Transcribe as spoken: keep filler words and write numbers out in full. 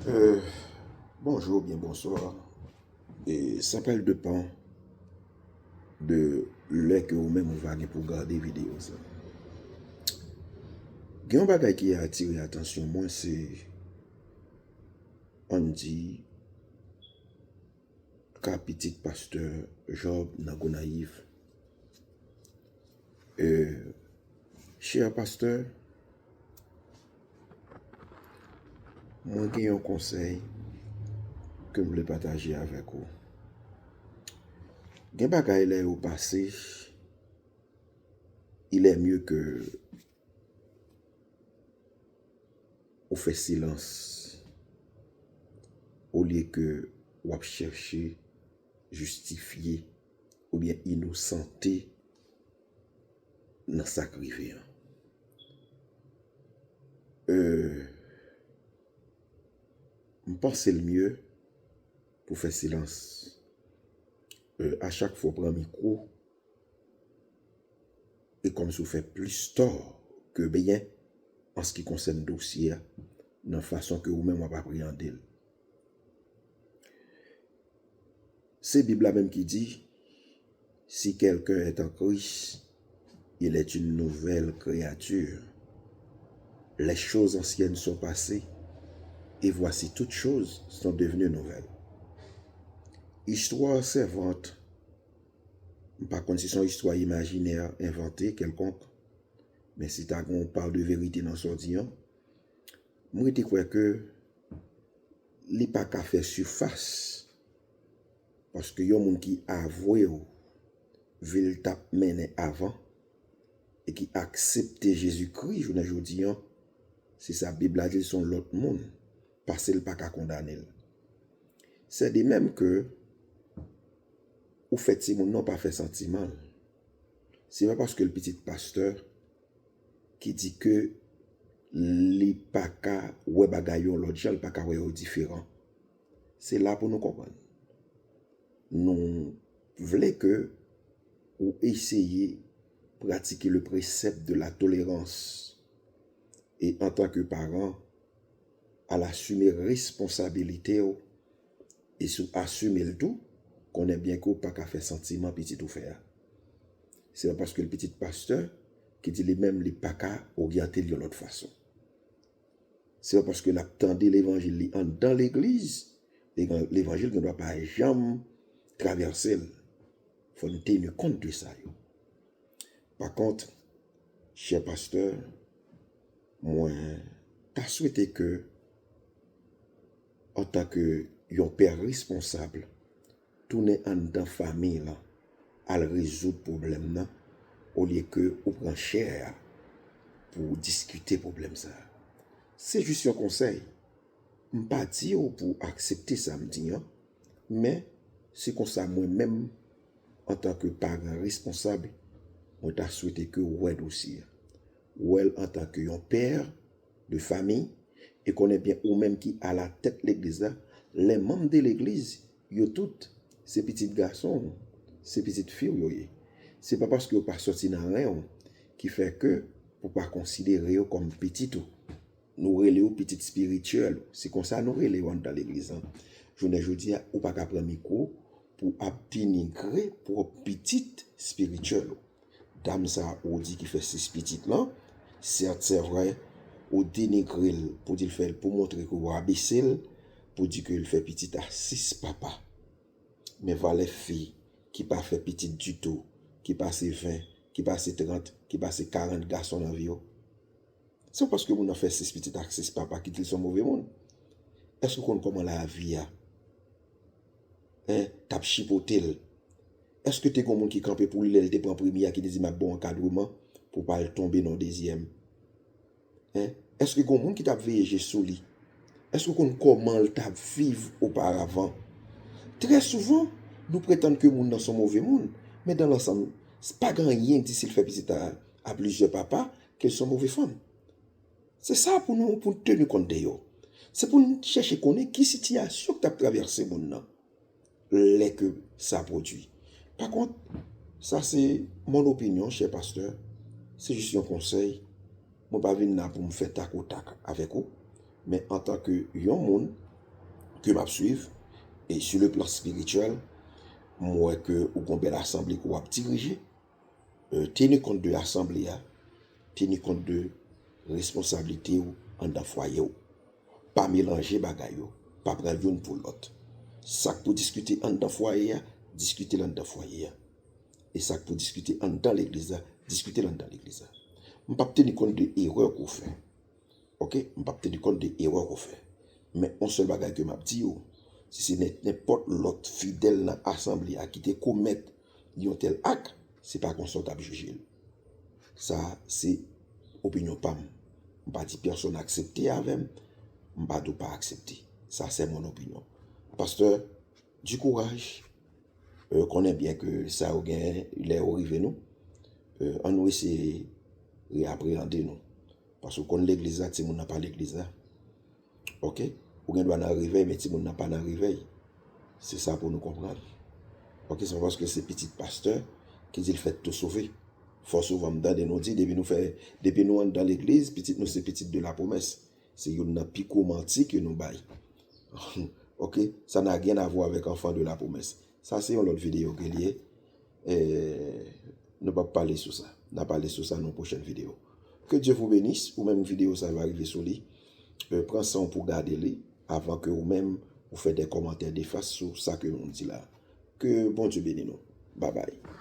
Euh, bonjou oubyen bonswa. E sa pral depan de lè ke ou menm ou va gen pou gade videyo sa. Gen yon bagay ki atire atansyon mwen, se, ann di, ka pitit pastè Job nan Gonayiv. Euh, chè pastè, mwen gen yon konsèy ke m vle pataje avèk ou. Gen bagay lè yo pase, il est mieux que ou fè silans olye ke w ap chèche jistifye oubyen inosante nan sa k rive an. Euh, m panse l mye pou fè silans. Euh, a chak fwa w pran mikwo, e kòmsi w fè plis tò ke byen an se ki konsène dosye a, nan fason ke ou menm w ap apreyande l. Se Bib la menm ki di, si quelqu'un est en Christ, il est une nouvelle créature. Les choses anciennes sont passées, et voici toutes choses sont devenues nouvelles. Istwa sèvant, m pa konn si se yon istwa imajinè, envante, kèlkonk, men si ta gen yon pa de verite nan sa w di an, m rete kwè ke li pa ka fè sifas, paske yon moun ki avwe w vi l t ap mennen avan e ki aksepte Jezikri jounen jodi an, se sa Bib la di l, se yon lòt moun, pase l pa ka kondane l. Se de menm ke ou fè timoun nan, ou pa fè santiman l. Se pa paske l pitit pastè ki di ke li pa ka wè bagay yo yon lòt jan, li pa ka wè yo diferan. Se la pou nou konprann. Nou vle ke ou eseye pratike le precept de la tolérance. E antanke paran, al asime responsabilite w. E si w asime l tou, konnen byen ke w pa ka fè santiman pitit ou fè a. Se pa paske l pitit pastè ki di li menm li pa ka oryante l yon lòt fason. Se pa paske l ap tande levanjil li anndan legliz, levanjil gendwa pa janm travèse l. Fò n teni kont de sa yo. Pa kont, chè pastè, mwen ta swete ke, antanke yon pè responsab, tounen anndan fanmi lan, al rezoud pwoblèm nan, olye ke ou pran chè a pou w diskite pwoblèm sa a. Se jis yon konsèy. M pa di w pou w aksepte sa m di an, men se konsa mwen menm, antanke paran responsab, mwen ta swete ke w wè dosye a. W wè l antanke yon pè de fanmi, e konnen byen ou menm ki alatèt legliz la, lè manm de legliz, yo tout, se pitit gason w, se pitit fi w yo ye. Se pa paske yo pa sòti nan ren w ki fè ke ou pa konsidere yo kòm pitit ou. Nou rele yo pitit espirityèl. Se konsa nou rele yo anndan legliz lan. Jounen jodi a, ou pa ka pran mikwo pou ap denigre pwòp pitit espirityèl ou. Dam sa a ou di ki fè sis pitit lan, sèt, se vrè, ou denigre l pou di l fè l, pou montre ke w abese l, pou di ke l fè pitit a sis papa. Men valè fi ki pa fè pitit ditou, ki pase ven, ki pase trant, ki pase karant gason nan vi yo. Se paske moun nan fè sis pitit ak sis papa ki di l se yon move moun. Èske w konn kòman lavi a, en, t ap chipote l? Èske te gen yon moun ki kanpe pou li lè l te pran premye a, ki te di, "M ap ba w ankadreman pou w pa al tonbe nan yon dezyèm"? En, èske gen yon moun ki t ap veye je sou li? Èske w konn kòman l t ap viv oparavan? Trè souvan, nou pretann ke moun nan se yon move moun, men dan lansanm, pa gen anyen k di si l fè pitit a, a plizyè papa, ke l se yon move fanm. Se sa pou nou, pou n teni kont de yo. Se pou n chèche konnen ki sitiyasyon k t ap travèse moun nan lè ke sa pwodui. Pa kont, sa se mon opinyon, chè pastè. Se jis yon konsèy. Mwen pa vin la pou m fè tak o tak avèk ou. Men antanke yon moun, ke m ap swiv, e sou le plan espirityèl, m wè ke ou gon bèl asanble ke w ap dirije, euh, teni kont de asanble a, teni kont de responsablite w anndan fwaye w. Pa melanje bagay yo, pa pran youn pou lòt. Sa k pou diskite anndan fwaye a, diskite l anndan fwaye a. E sa k pou diskite anndan legliz la, diskite l anndan legliz la. M p ap teni kont de erè ke w fè. Oke? M p ap teni kont de erè ke w fè. Men yon sèl bagay ke m ap di w, si se nen-, nenpòt lòt fidèl nan asanble a ki te komèt yon tèl ak, se pa konsa w t ap jije l. Sa se opinyon pa m. M pa di pèsonn aksepte avè m, m pa di w pa aksepte. Sa se mon opinyon. Pastè, du courage. Euh, konnen byen ke sa yo gen lè yo rive nou. Euh, ann nou eseye reapreyande nou. Paske w konn legliz la, timoun nan pa legliz la. Oke? Ou gen dwa nan revèy, men timoun nan pa nan revèy. Se sa pou nou konprann. Oke, se pa paske se pitit pastè ki di l fèt tou sove. Fò souvan m tande nou di, depi nou fè, depi nou anndan legliz, pitit nou se pitit de la promesse. Se youn nan pi gwo manti ke nou bay. Oke? Ça n'a rien à voir avec enfant de la promesse. Sa se yon lòt videyo ke l ye. Eh, nou p ap pale sou sa. N a pale sou sa nan yon pwochèn videyo. Que Dieu vous bénisse. Ou menm videyo sa va rive sou li. Eh, pran san w pou gade li avan ke ou menm ou fè de kòmantè defas sou sa ke nou di la. Ke Bondye beni nou. Babay.